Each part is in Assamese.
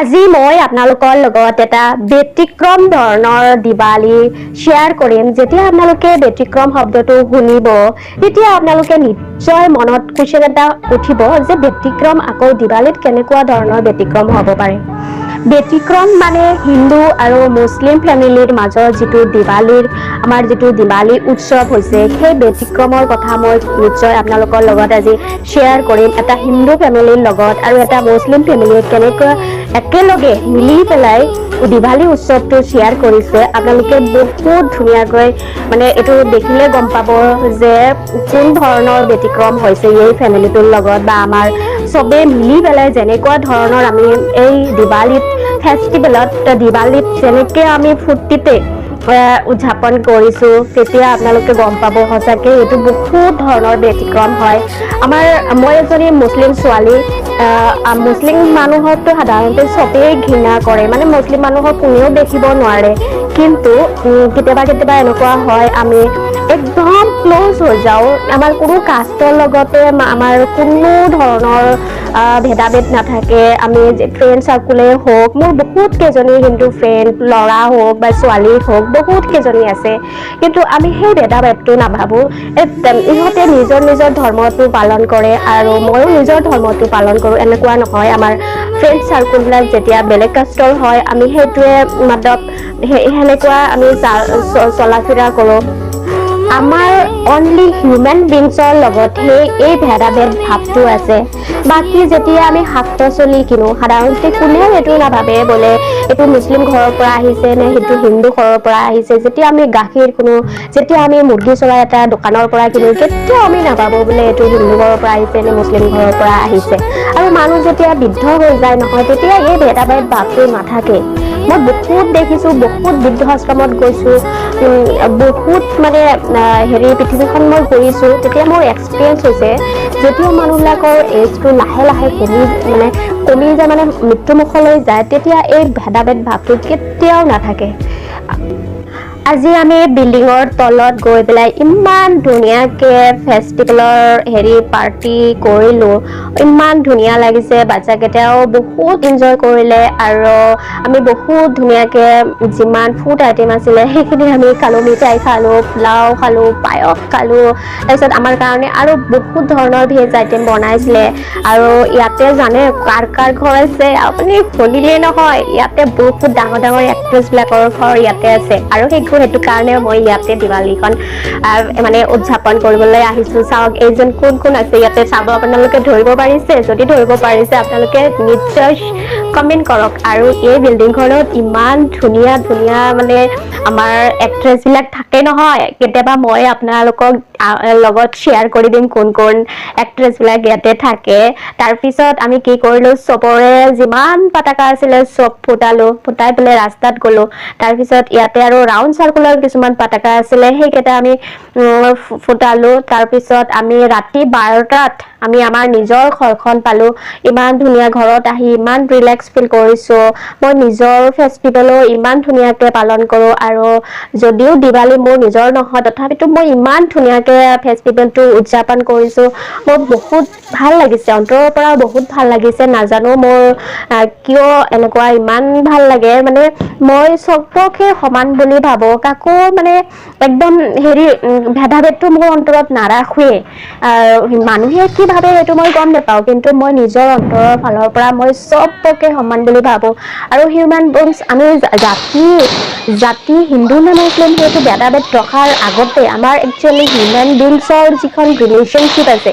আজি মই আপোনালোকৰ লগত এটা ব্যতিক্ৰম ধৰণৰ দিৱালী শ্বেয়াৰ কৰিম। যেতিয়া আপোনালোকে ব্যতিক্ৰম শব্দটো শুনিব, তেতিয়া আপোনালোকে নিশ্চয় মনত কুৱেশ্যন এটা উঠিব যে ব্যতিক্ৰম আকৌ দিৱালীত কেনেকুৱা ধৰণৰ ব্যতিক্ৰম হ'ব পাৰে? ব্যতিক্ৰম মানে হিন্দু আৰু মুছলিম ফেমিলিৰ মাজৰ যিটো দিৱালীৰ, আমাৰ যিটো দিৱালী উৎসৱ হৈছে, সেই ব্যতিক্ৰমৰ কথা মই নিশ্চয় আপোনালোকৰ লগত আজি শ্বেয়াৰ কৰিম। এটা হিন্দু ফেমিলিৰ লগত আৰু এটা মুছলিম ফেমিলিয়ে কেনেকৈ একেলগে মিলি পেলাই দিৱালী উৎসৱটো শ্বেয়াৰ কৰিছে, আপোনালোকে বহুত ধুনীয়াকৈ মানে এইটো দেখিলে গম পাব যে কোন ধৰণৰ ব্যতিক্ৰম হৈছে এই ফেমিলিটোৰ লগত বা আমাৰ চবেই মিলি পেলাই যেনেকুৱা ধৰণৰ আমি এই দিৱালীত ফেষ্টিভেলত, দিৱালীত যেনেকৈ আমি ফূৰ্তিতে উদযাপন কৰিছোঁ, তেতিয়া আপোনালোকে গম পাব সঁচাকৈ এইটো বহুত ধৰণৰ ব্যতিক্ৰম হয়। আমাৰ মই এজনী মুছলিম ছোৱালী। মুছলিম মানুহকতো সাধাৰণতে চবেই ঘৃণা কৰে, মানে মুছলিম মানুহক কোনেও দেখিব নোৱাৰে। কিন্তু কেতিয়াবা কেতিয়াবা এনেকুৱা হয়, আমি একদম ক্ল'জ হৈ যাওঁ। আমাৰ কোনো কাষ্টৰ লগতে আমাৰ কোনো ধৰণৰ ভেদাভেদ নাথাকে। আমি ফ্ৰেণ্ড চাৰ্কুলেই হওক, মোৰ বহুত কেইজনী হিন্দু ফ্ৰেণ্ড, ল'ৰা হওক বা ছোৱালী হওক, বহুত কেইজনী আছে। কিন্তু আমি সেই ভেদাভেদটো নাভাবোঁ। ইহঁতে নিজৰ নিজৰ ধৰ্মটো পালন কৰে আৰু ময়ো নিজৰ ধৰ্মটো পালন কৰোঁ, এনেকুৱা নহয়। আমাৰ ফ্ৰেণ্ড চাৰ্কুলবিলাক যেতিয়া বেলেগ কাষ্টৰ হয়, আমি সেইটোৱে মতলব সেনেকুৱা আমি চলা ফুৰা কৰোঁ। আমাৰ অনলি হিউমেন বিংছৰ লগতহে এই ভেদাভেদ ভাৱটো আছে। বাকী যেতিয়া আমি শাক পাচলি কিনো, সাধাৰণতে কোনেও এইটো নাভাবে বোলে এইটো মুছলিম ঘৰৰ পৰা আহিছে নে সেইটো হিন্দু ঘৰৰ পৰা আহিছে। যেতিয়া আমি গাখীৰ কিনো, যেতিয়া আমি মুৰ্গী চৰাই এটা দোকানৰ পৰা কিনো, কেতিয়াও আমি নাভাবো বোলে এইটো হিন্দু ঘৰৰ পৰা আহিছে নে মুছলিম ঘৰৰ পৰা আহিছে। আৰু মানুহ যেতিয়া বৃদ্ধ হৈ যায় নহয়, তেতিয়া এই ভেদাভেদ ভাৱটো নাথাকে। মই বহুত দেখিছোঁ, বহুত বৃদ্ধ আশ্ৰমত গৈছোঁ, বহুত মানে হেৰি পৃথিৱীখন মই ঘূৰিছোঁ। তেতিয়া মোৰ এক্সপিৰিয়েঞ্চ হৈছে, যেতিয়া মানুহবিলাকৰ এজটো লাহে লাহে কমি, মানে কমি যায়, মানে মৃত্যুমুখলৈ যায়, তেতিয়া এই ভেদাভেদ ভাৱটো কেতিয়াও নাথাকে। আজি আমি বিল্ডিঙৰ তলত গৈ পেলাই ইমান ধুনীয়াকে ফেষ্টিভেলৰ হেৰি পাৰ্টি কৰিলোঁ। ইমান ধুনীয়া লাগিছে। বাচ্চাকেইটাও বহুত এনজয় কৰিলে আৰু আমি বহুত ধুনীয়াকে যিমান ফুড আইটেম আছিলে, সেইখিনি আমি খালোঁ। মিঠাই খালোঁ, পোলাও খালোঁ, পায়স খালোঁ। তাৰপিছত আমাৰ কাৰণে আৰু বহুত ধৰণৰ ভেজ আইটেম বনাইছিলে। আৰু ইয়াতে জানে কাৰ কাৰ ঘৰ আছে? আপুনি শুনিলেই নহয়, ইয়াতে বহুত ডাঙৰ ডাঙৰ এক্ট্ৰেছবিলাকৰ ঘৰ ইয়াতে আছে। আৰু সেইটো কাৰণে মই ইয়াতে দিৱালীখন মানে উদযাপন কৰিবলৈ আহিছো। চাওক, এইজন কোন কোন আছে ইয়াতে চাব। আপোনালোকে ধৰিব পাৰিছে? যদি ধৰিব পাৰিছে, আপোনালোকে নিশ্চয় কমেণ্ট কৰক। আৰু এই বিল্ডিংখনত ইমান ধুনীয়া ধুনীয়া মানে আমাৰ এক্ট্ৰেছবিলাক থাকে নহয়। কেতিয়াবা মই আপোনালোকক লগত শ্বেয়াৰ কৰি দিম কোন কোন এক্ট্ৰেছবিলাক ইয়াতে থাকে। তাৰপিছত আমি কি কৰিলোঁ, চবৰে যিমান পাতাকা আছিলে চব ফুটালো। ফুটাই পেলাই ৰাস্তাত গ'লো। তাৰপিছত ইয়াতে আৰু ৰাউণ্ড চাৰ্কুলৰ কিছুমান পাতাকা আছিলে, সেইকেইটা আমি ফুটালো। তাৰপিছত আমি ৰাতি 12টাত আমি আমাৰ নিজৰ ঘৰখন পালো। ইমান ধুনীয়া, ঘৰত আহি ইমান ৰিলেক্স ফিল কৰিছো। মই নিজৰ ফেষ্টিভেলো ইমান ধুনীয়াকে পালন কৰো আৰু যদিও দিৱালী মোৰ নিজৰ নহয়, তথাপিতো মই ইমান ধুনীয়াকে ফেষ্টিভেলটো উদযাপন কৰিছো। মোৰ বহুত ভাল লাগিছে, অন্তৰৰ পৰা বহুত ভাল লাগিছে। নাজানো মোৰ কিয় এনেকুৱা ইমান ভাল লাগে। মানে মই চবকে সমান বুলি ভাবো, কাকো মানে একদম হেৰি ভেদাভেদটো মোৰ অন্তৰত নাৰাখোৱেই। মানুহে কি ভাবে সেইটো মই গম নাপাওঁ, কিন্তু মই নিজৰ অন্তৰৰ ফালৰ পৰা মই চবকে সমান বুলি ভাবো। আৰু হিউমেন বিংছ আমি জাতি জাতি হিন্দু নে মুছলিম সেইটো ভেদাভেদ ৰখাৰ আগতে আমাৰ একচুৱেলি হিউমেন বিংছৰ যিখন ৰিলেশ্যনশ্বিপ আছে,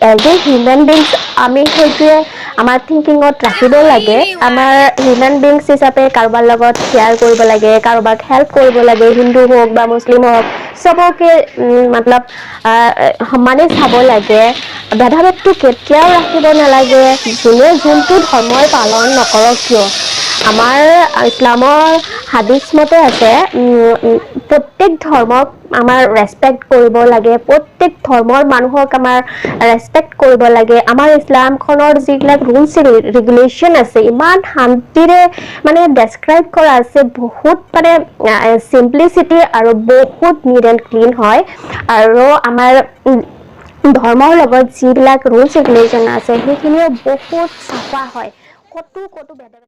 এজ এ হিউমেন বিংছ আমি সেইটোৱে আমাৰ থিংকিঙত ৰাখিব লাগে। আমাৰ হিউমেন বিংছ হিচাপে কাৰোবাৰ লগত শ্বেয়াৰ কৰিব লাগে, কাৰোবাক হেল্প কৰিব লাগে। হিন্দু হওক বা মুছলিম হওক, চবকে মতলব সমানে চাব লাগে। ভেদাভেদটো কেতিয়াও ৰাখিব নালাগে, যোনে যোনটো ধৰ্মই পালন নকৰক কিয়। আমাৰ ইছলামৰ হাদিছ মতে আছে, প্ৰত্যেক ধৰ্মক আমাৰ ৰেচপেক্ট কৰিব লাগে, প্ৰত্যেক ধৰ্মৰ মানুহক আমাৰ ৰেচপেক্ট কৰিব লাগে। আমাৰ ইছলামখনৰ যিবিলাক ৰুলছ ৰেগুলেশ্যন আছে, ইমান শান্তিৰে মানে ডেছক্ৰাইব কৰা আছে, বহুত মানে চিম্প্লিচিটি আৰু বহুত নিট এণ্ড ক্লিন হয়। আৰু আমাৰ ধৰ্মৰ লগত যিবিলাক ৰুলছ ৰেগুলেশ্যন আছে, সেইখিনিও বহুত চাফা হয়। ক'তো ক'তো ভেদাভেদ